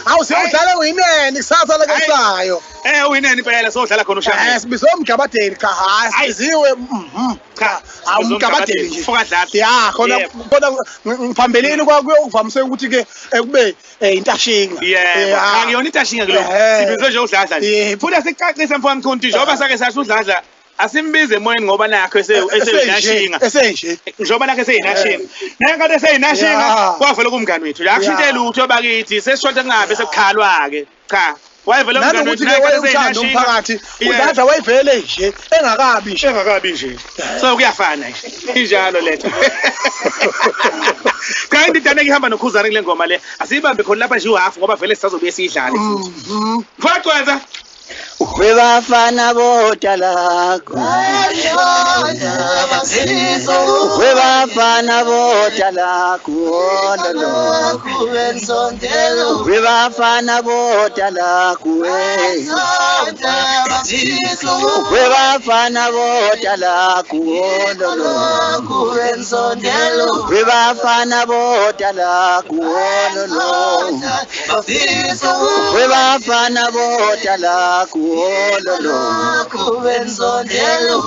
Awu siyodlala uyinene kusasa lekasayo. Uyinene impela sodlala khona uShameni. Sibizwe umgabadeli cha hayi sibiziwe cha awumgabadeli nje. Mfoka Dladla. Ya khona khona ngiphambilini kwakuyokuvamise ukuthi ke kube intashinga. Yebo, akuyona intashinga kuloko. Sibizwe nje uDladla nje. Futhi asicacise mfoka Mkhonti njengoba sake sasho uDladla asimbize emoyeni ngoba nakho eseyinashinga. Esenje. Njengoba nakho eseyinashinga. Nenkathi eseyinashinga kwavela kumngani wethu. Akushintshe lutho bakithi sesishonta kungabe sekukhalwa ke. Cha. Wayevele umngani wethu nakathi eseyinashinga umphakathi. uDladla wayevele nje engakabi nje. Engakabi nje. So kuyafana nje. Injalo letho. Cha indidane ihamba nokhuzana kule ngoma le. Asiyibambe khona lapha nje uhalf ngoba vele sisazobuye siyidlale futhi. Mfoka Gcwensa. Webafana botalako, webafana botalako, webafana botalako, webafana botalako, webafana botalako, webafana botalako.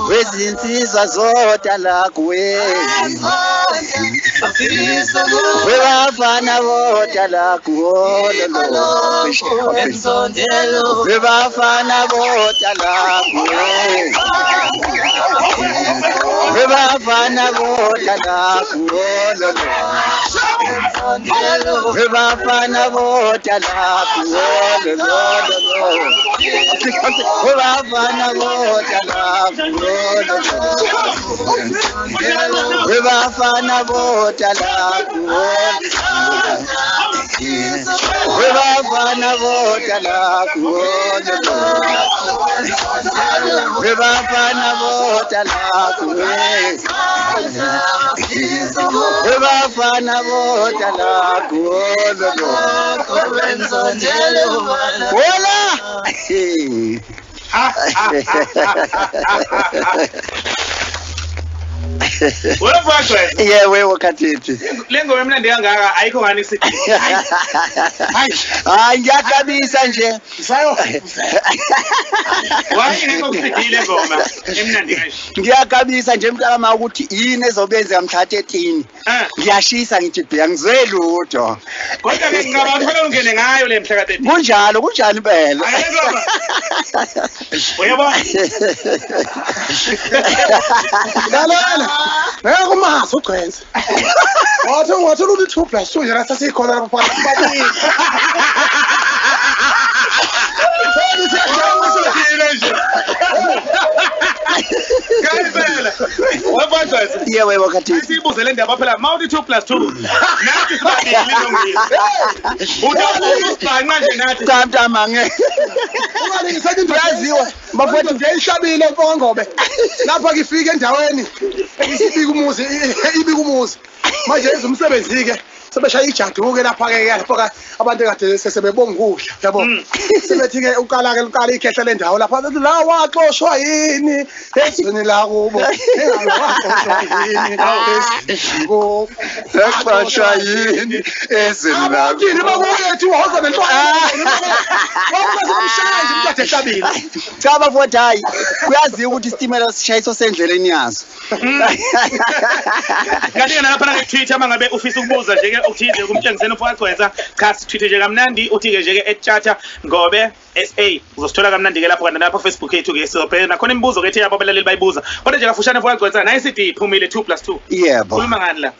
Wezinsizwa zodala kuwe, webafana bodala kuwo, webafana bodala kuwe, webafana bodala kuwo, webafana bodala kuwo, webafana bodala kuwo, webafana bodala kuwo, webafana bodala kuwo, webafana bodala kuwo, webafana bodala kuwo. Hola. Wena Yebo Khathithi. Le ngoma emnandi kangaka ayikho ngani isithi. Hayi, hayi ngiyakabisa nje. Sayo. Wayingekho kusidile ngoma emnandi kanje. Ngiyakabisa nje mntaka ukuthi yini ezobenzeka mhla 13. Ngiyashisa ngithi bheka ngizwe lutho. Kodwa ke ngicabanga kufanele ungene ngayo le mhla ka-13. Kunjalo, kunjani impela. Uyabona? Lalela. Ngeke umazi uGcwensa. Wathi wathi ulu 2 + 2 yena sasikhona lapha phakathi babili. Yebo Khathithi. Sibuze le ndaba phela mawuthi 2 + 2 nathi sibabili longile. Uthi nje nathi. Cha mntama ngeke. Ungalingiseki into yaziwa. Bafowethu nje ishabile mfongobe. Lapha ngifike endaweni isibika umuzi ibika umuzi. Manje izumsebenzi ke sebeshaya ijaduke lapha ke lapha abantu kade sesebebonga ukudla yabo. Sebethi ke uqala ke uqala ikhehla lendawo lapha la waxoshwa yini ezweni la kubo. Waxoshwa yini ezweni kubo. Waxoshwa yini ezweni la kubo. Yini bakuyethi wahoza nentwana. Wakumshaya nje umuntu kade ehlabile. Cha bafowethu hayi kuyaziwa ukuthi isitimela sishayiso sendleleni yaso. Kanti ke nalapha na Twitter mangabe ufisa ukubuza nje ke okuthize kumtshengiseni uMfoka Gcwensa cha sitweete nje kamnandi uthi ke nje ke @Tshatha Ngobe SA uzosithola kamnandi ke lapho kanti lapha Facebook yethu ke sizobheka nakhona imibuzo ke ethe yabo abalaleli bayibuza kodwa nje kafushane Mfoka Gcwensa nayi CD iphumile 2 + 2. Yebo. Khuluma ngani la?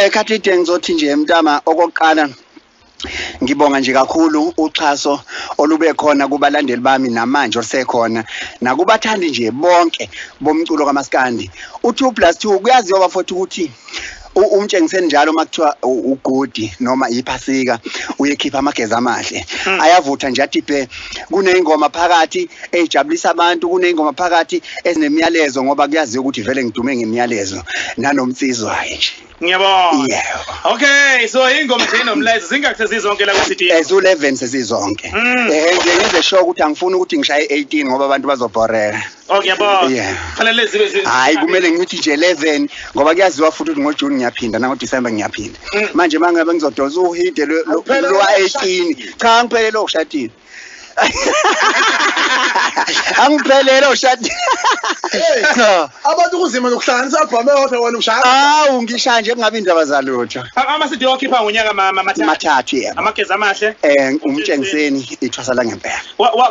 Khathithi ngizothi nje mntama okokuqala ngibonga nje kakhulu uxhaso olube khona kubalandeli bami namanje olusekhona nakubathandi nje bonke bomculo kaMaskandi. U2 + 2 kuyaziwa bafowethu ukuthi umtshengiseni njalo makuthiwa ugodi noma iphasika uyekhipha amageza amahle ayavutha nje athi bhe kuneyingoma phakathi ejabulisa abantu, kuneyingoma phakathi ezinemiyalezo ngoba kuyaziwa ukuthi vele ngidume ngemiyalezo nanomnsizwa nje. Ngiyabona. Yebo. Okay, so ingoma nje nomlayezo zingakhe zizonke la ku CD. Ezu 11 sesizonke. Nje ngize sure ukuthi angifuni ukuthi ngishaye 18 ngoba abantu bazobhoreka. Oh ngiyabona. Fanele zibe hayi kumele ngithi nje 11 ngoba kuyaziwa futhi ukuthi ngoJune ngiyaphinda nango December ngiyaphinda. Manje mangabe ngizodonsa uhide lo 18 cha ngiphelele okushatini. Angiphelele oshadi. Cha abantu kuzima nokuhlanganisa album eyodwa wena ushaya. Hawu ngishaya nje kungabe indaba zalutho. Ama CD wakhipha ngonyaka mathathu yebo. Amageza amahle. Umtshengiseni ithwasa la ngempela.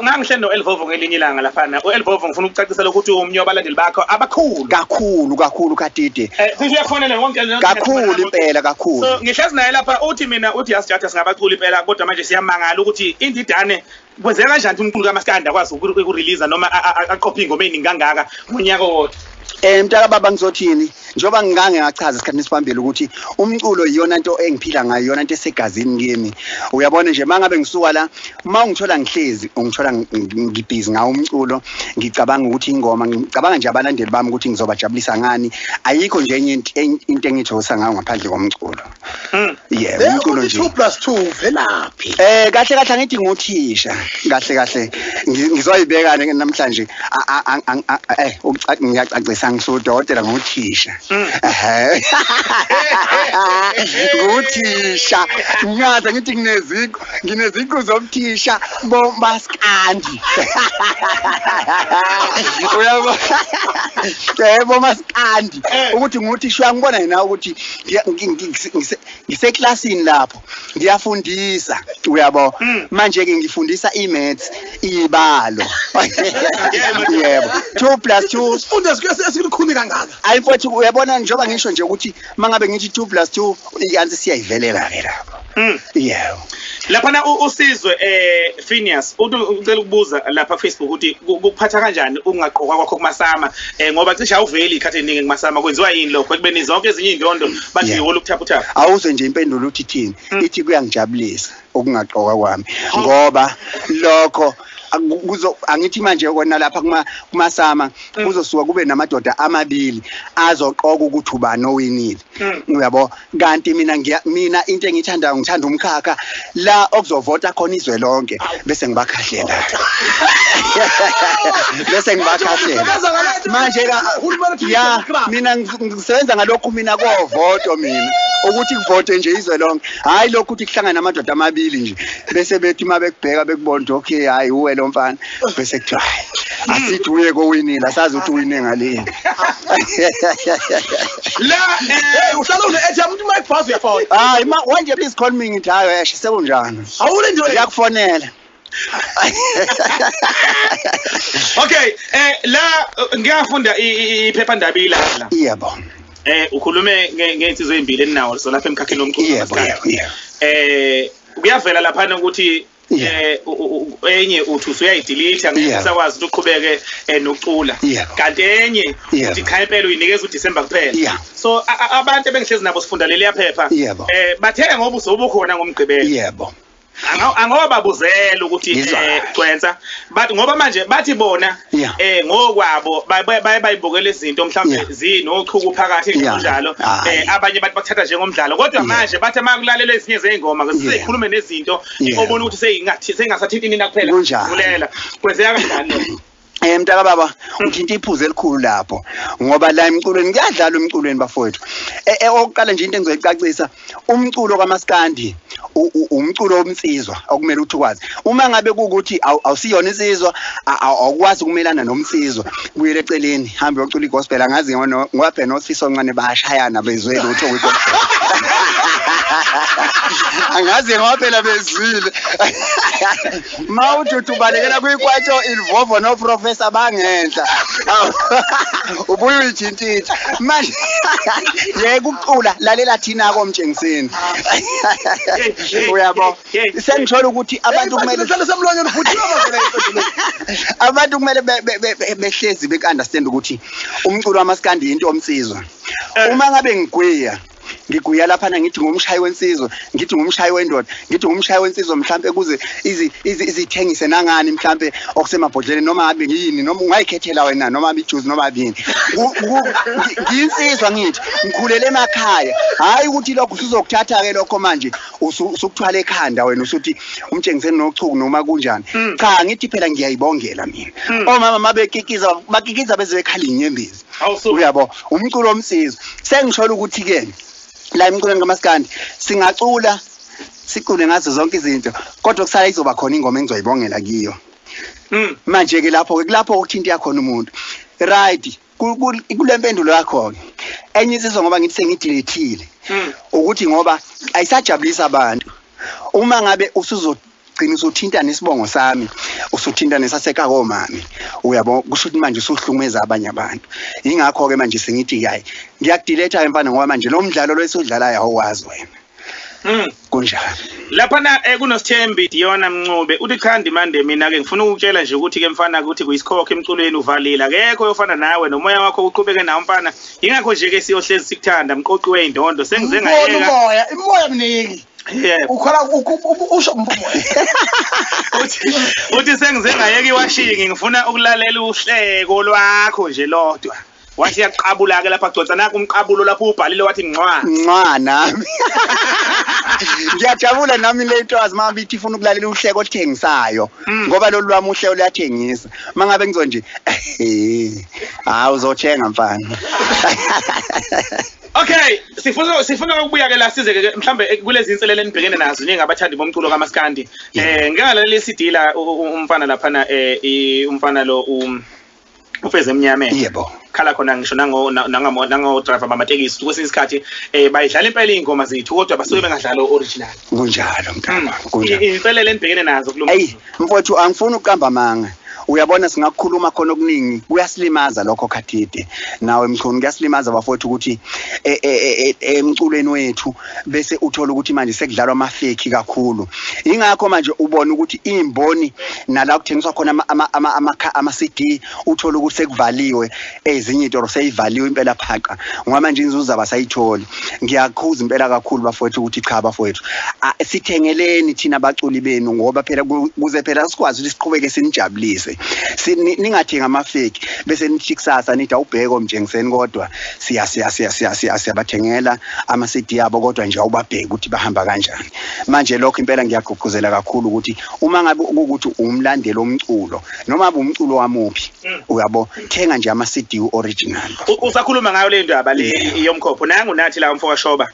Ngangihle no Elvovo ngelinye ilanga laphana. uElvovo ngifuna ukucacisa ukuthi umnye wabalandeli bakho abakhulu. Kakhulu kakhulu Kadide. Cishe uyafonela wonke kakhulu impela kakhulu. So ngihlezi naye lapha uthi mina uthi yasijatha singabaculi impela kodwa manje siyamangala ukuthi indidane kwenzeka kanjani umculo kaMaskandi akwazi ukurelease noma aqophe ingoma eziningi kangaka ngonyaka owodwa? Mntaka baba ngizothini njengoba ngingange ngachaza isikhathi esiphambili ukuthi umculo iyona into engiphila ngayo, iyona into esegazini kimi. Uyabona nje mangabe ngisuka la, uma ungithola ngihlezi ungithola ngibhizi ngawo umculo, ngicabanga ukuthi ingoma, ngicabanga nje abalandeli bami ukuthi ngizobajabulisa ngani. Ayikho nje enye into engithokoza ngayo ngaphandle komculo. Yebo, umculo nje. 2 + 2 velaphi? Kahle kahle angithi nguthisha. Kahle kahle ngizoyibeka namhlanje ngiyacacisa ngisudokotela nguthisha. Nguthisha ngiyazi ngithi ngineziqu zobuthisha bomaskandi. Uyabo yebo maskandi ukuthi nguthisha uyangibona yena ukuthi ngiseklasini lapho ngiyafundisa uyabo. Manje ke ngifundisa imaths ibalo. Yebo 2 + 2 isifundo esikhulu kangaka. Hayi mfowethu uyabona njengoba ngisho nje ukuthi mangabe ngithi 2 + 2 iyansi siyayivelela ke lapho. Yebo. Lapha usizwe Phineas ucela ukubuza lapha Facebook ukuthi kuphatha kanjani ukungaqokwa kwakho kumasama ngoba cishe awuveli ikhathi eningi kumasama, kwenziwa yini lokho ekubeni zonke ezinye indondo bathi iholo ukuthaphuthapha? Awuzwe nje impendulo uthi thini, ithi kuyangijabulisa ukungaqokwa kwami ngoba lokho kuzo angithi manje kona lapha kumasama kuzosuka kube namadoda amabili azoqoka ukuthi ubani owinile. Uyabo kanti mina into engithandayo ngithanda umkhakha la okuzovota khona izwe lonke bese ngibakhahlela. Bese ngibakhahlela manje ya mina ngisebenza ngalokho mina kovoto mina ukuthi kuvote nje izwe lonke, hayi lokho ukuthi kuhlangana amadoda amabili nje bese bethi mabekubheka bekubona okay hayi uwe lo mfana bese kuthiwa asithi uye kowinile asazi ukuthi uwine ngaleni. La uhlala une ATM umuntu mayibhazi uyafona. Hayi ma wanje please call me ngithi hayi yashe sekunjani awule nje ngiyakufonela. Okay la ngiyafunda iphephandaba ilala. Yebo. Ukhulume ngeinsizwe ezimbili eninawo so lapha emkhakheni womculo. Yebo. Kuyavela lapha ukuthi enye uthi usuyayidelete ngeke usakwazi ukuthi uqhubeke nokucula, kanti enye uthi cha impela uyinikeza uDecember kuphela. So abantu ebengihlezi nabo sifunda leli yaphepha bathe ngoba uzobukhona ngomgqibelo. Yebo. Angobabuzela ukuthi Gcwensa bathi ngoba manje bathi bona ngokwabo baye bayibukela izinto mhlawumbe zinochuku phakathi njalo abanye bathi bakuthatha njengomdlalo kodwa manje bathi makulalelwa ezinye zezingoma sikhulume nezinto obona ukuthi seyingathi sengasathinti nina kuphela kulela kwenzeka kanjani lokho? Mntaka baba uthinta iphuzu elikhulu lapho ngoba la emculweni kuyadlalwa emculweni bafowethu. Okokuqala nje into engizoyicacisa, umculo kaMaskandi umculo womnsizwa okumele uthi ukwazi. Uma ngabe kuukuthi awusiyona insizwa awukwazi ukumelana nomnsizwa, buyele eceleni hambe uyocula igospel. Angazi ngoba phela noSifiso Ncane bayashayana bezwe lutho kwigospel. Angazi ngoba phela bezwile. Mawuthi ubalekela kwikwaito Ilvovo no Professor bangenhla ubuye uyithintitha manje yeke ukucula lalela thina komtshengiseni. Uyabo sengithola ukuthi abantu kumele abantu kumele behlezi bekunderstand ukuthi umculo wamaskandi into omsizwa. Uma ngabe ngigwiya Ngiguya lapha ngithi ngumshayi wensizwa, ngithi ngumshayi wendoda, ngithi ngumshayi wensizwa mhlambe kuze izithengise nangani mhlambe okusemabhodleleni noma abe yini noma ungayikhethela wena noma ijuice noma yini. Ngiyinsizwa ngithi ngikhulele emakhaya. Hayi ukuthi lokho usuzokuthatha ke lokho manje usukuthwala ekhanda wena usuthi umtshengiseni nochuku noma kunjani. Cha ngithi phela ngiyayibongela mina. Omama mabekikiza bakikiza beze bekhala inyembezi. Uyabo umculo omsizwa. Sengisholo ukuthi ke la emculweni kaMaskandi singacula sicule ngazo zonke izinto kodwa kusala izoba khona ingoma engizoyibongela kiyo. Manje ke lapho ke kulapho ukuthinta yakhona umuntu. Right, kule mpendulo yakho ke enye insizwa ngoba ngithi sengidilethile ukuthi ngoba ayisajabulisa abantu. Uma ngabe usuzogcina usuthinta nesibongo sami usuthinta nesasekhaya uyabo kusho ukuthi manje usuhlumeza abanye abantu. Ingakho ke manje sengithi hayi ngiyakudiletha mfana ngoba manje lo mdlalo lo esudlalayo awazi wena. Kunjalo lapha na kunoSithembi Diona Mncube uthi cha Ndimande mina ke ngifuna ukutshela nje ukuthi ke mfana ukuthi kuyisikhokho emculweni uvalile akekho oyofana nawe nomoya wakho uqhubeke nawo mfana. Ingakho nje ke siyohlezi sikuthanda mqoqi weindondo sengize ngayeka imoya mningi. Yebo ukhola usho mbomoya uthi sengize ngayeka iwashing ngifuna ukulalela uhleko lwakho nje lodwa. Wathi yaqabula ke lapha gcotsa naku umqabulo lapho ubhalile wathi nqwa nqwa nami. Ngiyajabula nami le nto azi mama ithi ifuna ukulalela uhleko oluthengisayo ngoba lolu lwami uhleko luyathengisa. Mangabe ngizo nje hawu uzothenga mfana. Okay, sifuna ukubuya ke la size ke mhlambe kulezi inselele enibhekene nazo njengabathandi bomculo kaMaskandi. Ngikalalela iCD la umfana lapha na umfana lo ufeze emnyameni. Yebo. Khala khona ngisho nango driver bamatekisi kwesinye isikhathi bayidlala impela ingoma zethu kodwa basuke bengadlala original. Kunjalo mntana, kunjalo. Inselele enibhekene nazo kulo. Hey mfowethu angifuni ukuqamba amanga. Uyabona singakukhuluma khona okuningi kuyasilimaza lokho Khathide nawe Mchunu kuyasilimaza bafowethu ukuthi emculweni wethu bese uthola ukuthi manje sekudlalwa amafeki kakhulu. Ingakho manje ubona ukuthi imboni nala kuthengiswa khona ama CD uthola ukuthi sekuvaliwe ezinye itoro seyivaliwe impela phaqa ngoba manje inzuzo abasayitholi. Ngiyakhuza impela kakhulu bafowethu ukuthi cha bafowethu sithengeleni thina abaculi benu ngoba phela kuze phela sikwazi ukuthi siqhubeke sinijabulise. Ningathenga amafeki bese nithi kusasa nithi awubheke omtshengiseni kodwa siya siya siya siya siya siyabathengela ama CD yabo kodwa nje awubabheki ukuthi bahamba kanjani. Manje lokho impela ngiyagqugquzela kakhulu ukuthi uma ngabe ukuthi umlandeli omculo noma umculo wamuphi uyabo thenga nje ama CD original. Usakhuluma ngayo le ndaba le yomkhopho nangu nathi la umfoka Shoba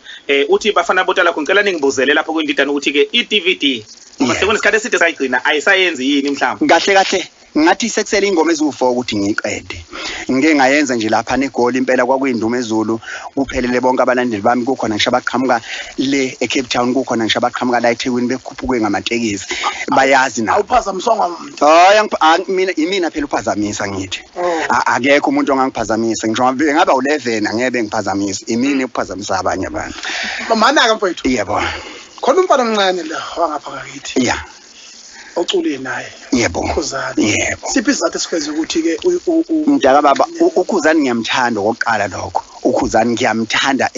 uthi bafana botala ngicela ningibuzele lapho kwindidana ukuthi ke iDVD ngoba sekunesikhathi eside sayigcina ayisayenzi yini mhlawumbe. Kahle kahle ngathi sekusele ingoma eziwu4 ukuthi ngiqede. Ngike ngayenza nje lapha neGoli impela kwakuyindumo ezulu kuphelele bonke abalandeli bami kukhona ngisho abaqhamuka le eCape Town kukhona ngisho abaqhamuka la eThekwini bekhuphuke ngamatekisi bayazi na. Awuphazamiswa ngamuntu. Hayi mina imina phela uphazamisa ngithi. Akekho umuntu ongangiphazamisa ngisho ngaba u11 angeke ngiphazamise imina ukuphazamisa abanye abantu. Mana ke mfowethu. Yebo. Khona umfana omncane la wangapha ngakithi. Yeah. Ocule naye. Yebo. Ukhuzani. Yebo. Siphi isizathu esikwenza ukuthi ke mntaka baba uKhuzani ngiyamthanda okokuqala lokho. uKhuzani ngiyamthanda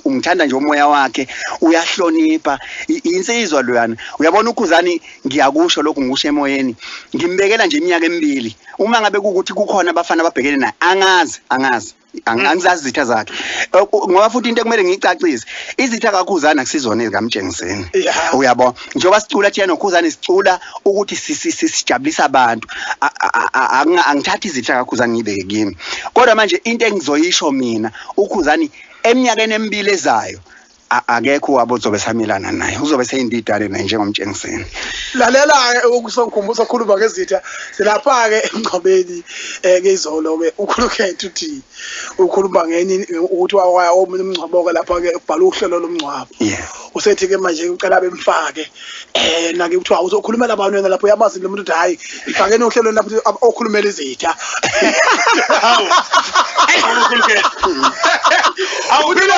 ungithanda nje umoya wakhe uyahlonipha insizwa loyana. Uyabona uKhuzani ngiyakusho lokhu ngikusho emoyeni ngimbekela nje iminyaka emibili uma ngabe kukuthi kukhona abafana ababhekene naye angazi angizazi izitha zakhe ngoba futhi into ekumele ngiyicacise izitha kaKhuzani akusizona ezikaMtshengiseni. Uyabo njengoba sicula thina noKhuzani sicula ukuthi sijabulisa abantu angithathi izitha kaKhuzani ngibeke kimi kodwa manje into engizoyisho mina uKhuzani eminyakeni emibili ezayo akekho wabo uzobe samelana naye uzobe seyindidane naye njengomtshengiseni. Lalela ukusongikhumbuza ukukhuluma ngezitha silapha ke emngcwabeni ke izolo ke ukhulukhethe uthi ukhuluma ngeni ukuthi waya omunye umngcwabo ke lapha ke ubhala uhlelo lomngcwabo usethi ke manje ucela bemfake nake kuthiwa uzokhulumela abantu wena lapho uyabazi lo muntu uthi hayi ifakeni uhlelo lapho okhulumela izitha. Hawu ukhulukhethe awuphila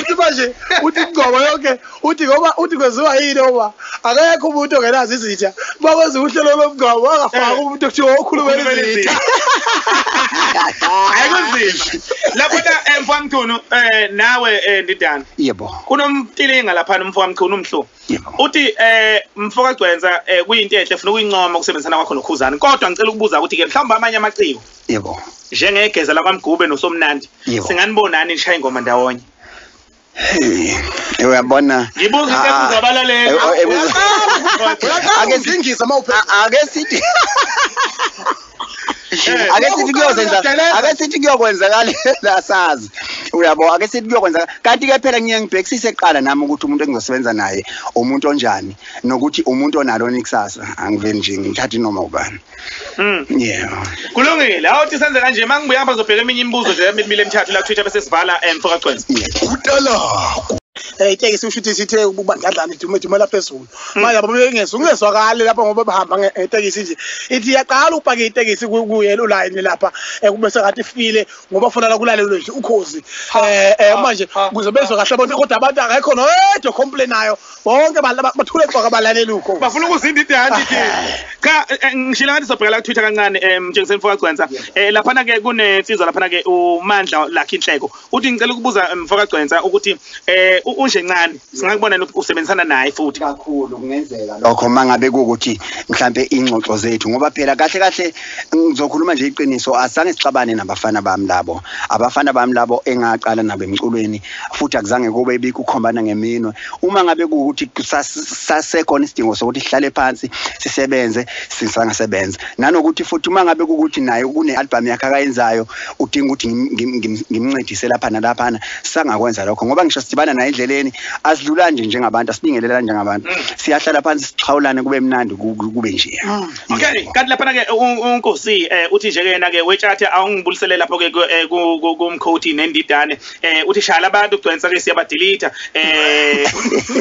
uthi manje Uthi ingoma yonke uthi ngoba uthi kwenziwa yini ngoba akekho umuntu ongenazo izitha. Bakwenza uhlelo lomngcwabo wangafaka umuntu okuthiwa okhulumela izitha. Hayi kunzima. Lapho la mfowamkhulu nawe Ndidane. Yebo. Kunomtilinga lapha nomfowamkhulu umhlu. Yebo. Uthi mfoka Gcwensa kuyinto enhle funa ukuyincoma ukusebenzisana kwakho noKhuzani, kodwa ngicela ukubuza ukuthi ke mhlawumbe amanye amaciko yebo njengegeza lakwaMgube noSomnandi singanibonani nishaya ingoma ndawonye? Hey, uyabona ngibuza into ebuza abalaleli. Ake singisa mawuphe ake sithi ake sithi kuyozenza ake sithi kuyokwenzakala sazi uyabo ake sithi kuyokwenzakala. Kanti ke phela ngiye ngibhekisise eqala nami ukuthi umuntu engizosebenza naye umuntu onjani nokuthi umuntu onalo ikusasa, angiveli nje ngithathe noma ubani. Yebo. Kulungile, awuthi senze kanje mangibuya hamba ngizobheka eminye imibuzo nje emibili emithathu la Twitter bese sivala mfoka Gcwensa. Utala itekisi usho ukuthi sithe ukubandadlana idumela phezulu. Manje abo bengezwa ungezwakali lapha ngoba bahamba ngetekisi nje. Ithi iyaqala upake itekisi kuyelo line lapha kube sengathi ifile ngoba funa la kulalelwe nje ukhozi. Manje kuze bezwe kahle abantu, kodwa abantu akekho noyedwa complainayo. Bonke bathule cwaka balalela ukhozi. Bafuna ukuzinda idandi nje. Cha ngishila ngathi sobheka la ku Twitter kancane mtshengiseni mfoka Gcwensa. Laphana ke kunensizwa laphana ke uMandla lakhe inhleko. Uthi ngicela ukubuza mfoka Gcwensa ukuthi unje ncane singakubona usebenzisana naye futhi kakhulu kungenzeka lokho mangabe kuukuthi mhlambe ingxoxo zethu, ngoba phela kahle kahle ngizokhuluma nje iqiniso, asange sixabane nabafana bami labo, abafana bami labo engaqala nabo emculweni, futhi akuzange kube ibikho ukukhombana ngeminwe. Uma ngabe kuukuthi sasekhona isidingo sokuthi sihlale phansi sisebenze, sisangasebenza. Nanokuthi futhi uma ngabe kuukuthi naye kune album yakhe akayenzayo udinga ukuthi ngimncedise lapha nalaphana, sangakwenza lokho ngoba ngisho sidibana naye endleleni asidlula nje njengabantu, asibingelela njengabantu, siyahlala phansi sixhawulane kube mnandi kube nje. Okay, kanti lapha ke uNkosi uthi nje yena ke wetshathe awungibulisele lapho ke kumkhoti nendidane, uthi shala abantu Gcwensa ke siyabadelete,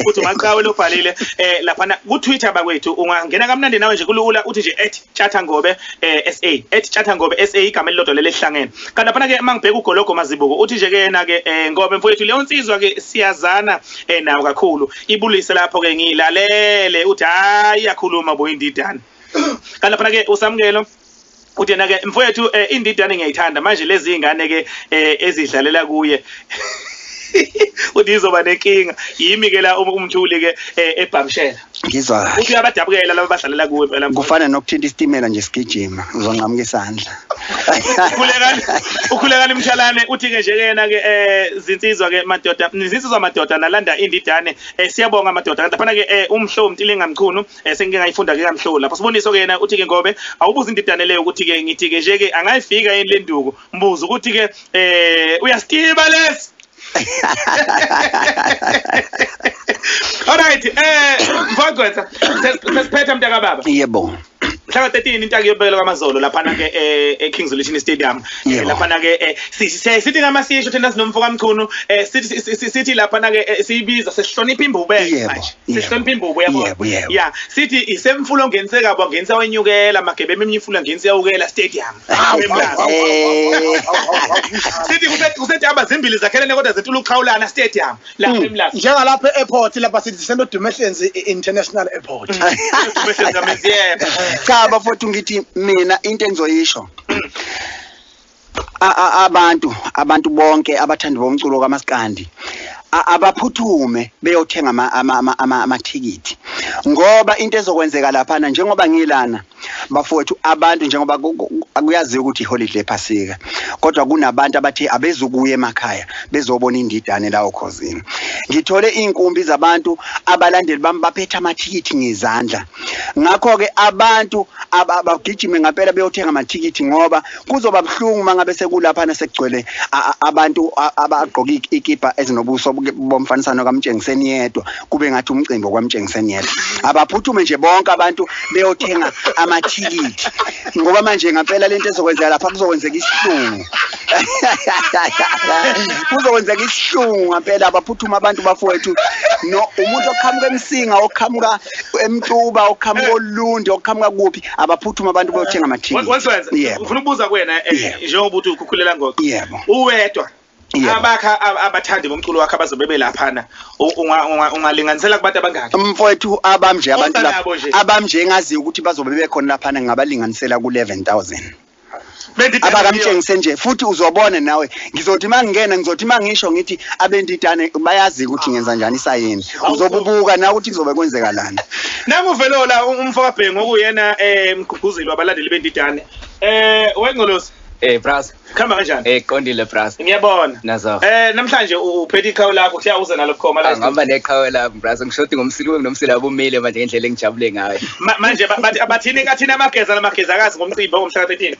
uthi maqhawe lobhalile lapha ku Twitter bakwethu ungangena kamnandi nawe nje kulula, uthi nje @tjathangobe SA @tjathangobe SA igama elilodwa lelihlangene. Kanti lapha ke mangibheka ugologo Mazibuko uthi nje ke yena ke ngoba mfowethu leyo nsizwa ke siyazana nawo kakhulu, ibulise lapho ke ngilalele, uthi hayi iyakhuluma bo indidane. Kanti lapha ke uSamukelo uthi yena ke mfowethu indidane ngiyayithanda manje lezi ingane ke ezidlalela kuye uthi izoba nenkinga yimi ke la umthuli ke ebhamshela. Ngizwa kahle. Uthi uyabadabukela laba badlalela kuwe phela. Kufana nokuthinta isitimela nje sigijima, uzonqamuka isandla. Ukhulekani Mshalane uthi ke nje yena ke zinsizwa ke madoda, zinsizwa madoda nalanda indidane, siyabonga madoda. Kanti laphana ke umhlo Mtilinga Mkhunu sengike ngayifunda ke kamhlo lapha. Siboniso ke yena uthi ke ngobe awubuza indidane leyo ukuthi ke ngithi ke nje ke angayifika yini le nduku, mbuzo ukuthi ke uyasitiba lesi. Alright, mfowethu sesiphetha mntaka baba. Yebo. Mhla ka-13 intaka iyobekela kwaMazolo laphana ke eKings Solution Stadium. Laphana ke sithi ngamasisho thina sinomfo kaMchunu, sithi laphana ke siyibiza sesihlonipha imbube manje. Sihlonipha imbube yabo. Yeah, sithi isemfulo ngenise kabo ngenise wenyukela magebe eminye imfulo ngenise yawukela stadium. Sithi kusethi abazimbili zakhelene kodwa zetula uxhawulana stadium lapha eMlazi. Njengalapha e-airport lapha sithi sento Dumehlenzi International Airport. Dumehlenzi yebo. Cha bafowethu ngithi mina into engizoyisho abantu bonke abathandi bomculo kaMaskandi abaphuthume beyothenga amathikithi, ngoba into ezokwenzeka laphana njengoba ngilana bafowethu abantu njengoba kuyaziwa ukuthi iholiday ephasika, kodwa kunabantu abathe abezukuya emakhaya bezobona indidane la okhozini. Ngithole inkumbi zabantu abalandeli bami baphethe amathikithi ngezandla, ngakho ke abantu abagijime ngempela beyothenga amathikithi ngoba kuzoba buhlungu mangabe sekulaphana sekugcwele abantu abagqoka ikipa ezinobuso bomfanisano kaMtshengiseni yedwa, kube ngathi umcimbi kwaMtshengiseni yedwa. Abaphuthume nje bonke abantu beyothenga amathikithi ngoba manje ngempela lento ezokwenzeka lapha kuzokwenzeka isihlungu. Kuzokwenzeka isihlungu ngempela. Abaphuthume abantu bafowethu, no umuntu oqhamuka eMsinga, oqhamuka eMtuba, oqhamuka oLundi, oqhamuka kuphi, abaphuthume abantu beyothenga amathikithi. Ufuna ukubuza kuwena njengoba uthi ukukhulela ngoqo uwedwa Abakha abathandi bomculo wakhe abazobe belaphana ungalinganisela kubantu abangaki? Mfowethu abamnje abantu lapha abamnje engaziyo ukuthi bazobe bekhona laphana ngabalinganisela ku 11,000. Abakamtshengise nje futhi uzobona nawe ngizothi mangingena ngizothi mangisho ngithi abendidane bayazi ukuthi ngenza njani isayini uzobubuka nawe ukuthi kuzobe kwenzeka lana. Nanguvelola umfoka Bhengu okuyena mgqugquzeli wabalandeli bendidane. Wengcolosi bras khamba kanjani? Qondile bras. Ngiyabona. Nazo. Namhlanje uphethe iqhawe lakho kuya uze nalo bukhoma la. Ngihamba neqhawe lami bras ngishoti ngomsila nomsila abumile manje ngendlela engijabule ngayo. Manje bathi abathini kathini amageza namagezakazi ngomcimbi ngomhla ka-13.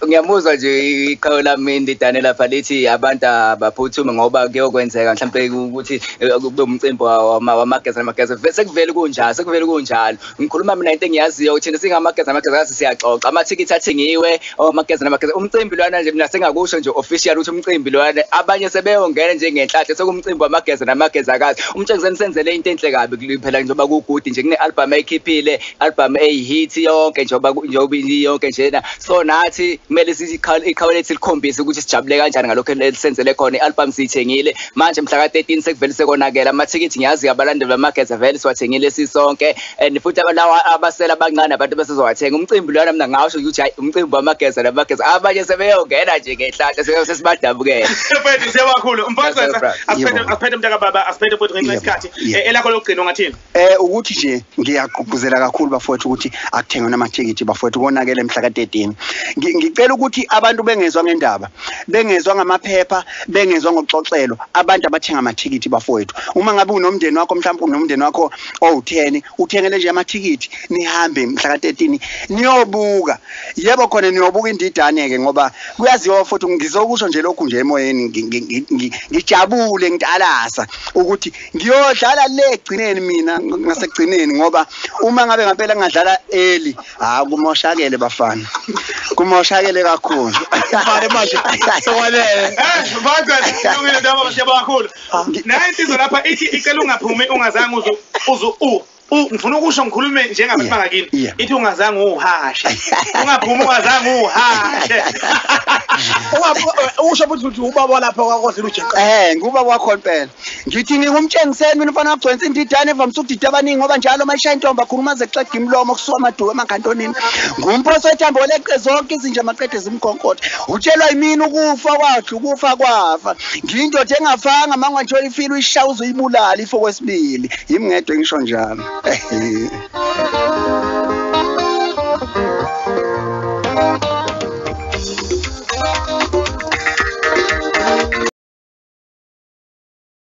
Ngiyamuzwa nje iqhawe lami indidane lapha lithi abantu abaphuthume ngoba kuyokwenzeka mhlawumbe ukuthi kube umcimbi wamageza namageza sekuvele kunjalo sekuvele kunjalo. Ngikhuluma mina into engiyaziyo ukuthi singamageza namagezakazi siyaxoxa amathikithi athengiwe amageza namageza umcimbi lwana nje mina sengakusho nje official ukuthi umcimbi lwana abanye sebeyongena nje ngenhlanhla sekumcimbi wamageza namagezakazi. Umtshengiseni senzele into enhle kabi phela njengoba kugudi nje kune album ayikhiphile album eyihit yonke njengoba yonke njena so nathi kumele iqhawe lethu likhombise ukuthi sijabule kanjani ngalokho elisenzele khona. I-album siyithengile manje mhla ka-13 sekuvele sekonakela amathikithi ngiyazi abalandeli bamageza vele siwathengile sisonke and futhi lawa abasela abancane abantu besizowathenga umcimbi lwana mina ngasho ukuthi hayi umcimbi wamageza namageza abanye sebeyongena nje ngenhlanhla sesibadabukela. Mfethu siyabakhulu mfowethu asiphethe mntaka baba asiphethe futhi ngenxa yesikhathi elakho lokugcina ungathini? Ukuthi nje ngiyagqugquzela kakhulu bafowethu ukuthi akuthengwe amathikithi bafowethu konakele mhla ka-13. Ngicela ukuthi abantu bengezwa ngendaba bengezwa ngamaphepha bengezwa ngokuxoxelwa abantu abathenga amathikithi bafowethu. Uma ngabe unomndeni wakho mhlawumbe unomndeni wakho owu10 uthengele nje amathikithi nihambe mhla ka-13 niyobuka. Yebo khona niyobuka indidane ke ngoba kuyaziwa futhi ngizokusho nje lokhu nje emoyeni ngijabule ngitalasa ukuthi ngiyodlala le egcineni mina ngasekugcineni ngoba uma ngabe ngempela ngadlala early kumoshakele bafana kumoshakele kakhulu. Manje sekwanele mfowethu ndaba siyabonga kakhulu. Nayi insizwa lapha ithi icela ungaphumi ungazange uzu ngifuna ukusho ngikhulume njengabantu bangakini ithi ungazange uhashe ungaphumi ungazange uhashe. Usho futhi ubaba lapha kwakodlela ujeqa. Nguba wakho impela. Ngithi ngingumtshengiseni mina ufana wagcwensa indidane evamise ukudida abaningi ngoba njalo mayishaya intombi akhuluma ze xega imlomo kusuka amaduku emakantonini. Ngumphoso wethambo leqe zonke izinja maqede zimkhonkotha. Utshelwa yimini ukufa kwakhe ukufa kwafa. Ngiyindoda engafanga mangwa nje ifile uyishaya uzoyibulala ifo kwesibili. Yimi ngedwa ngisho njalo.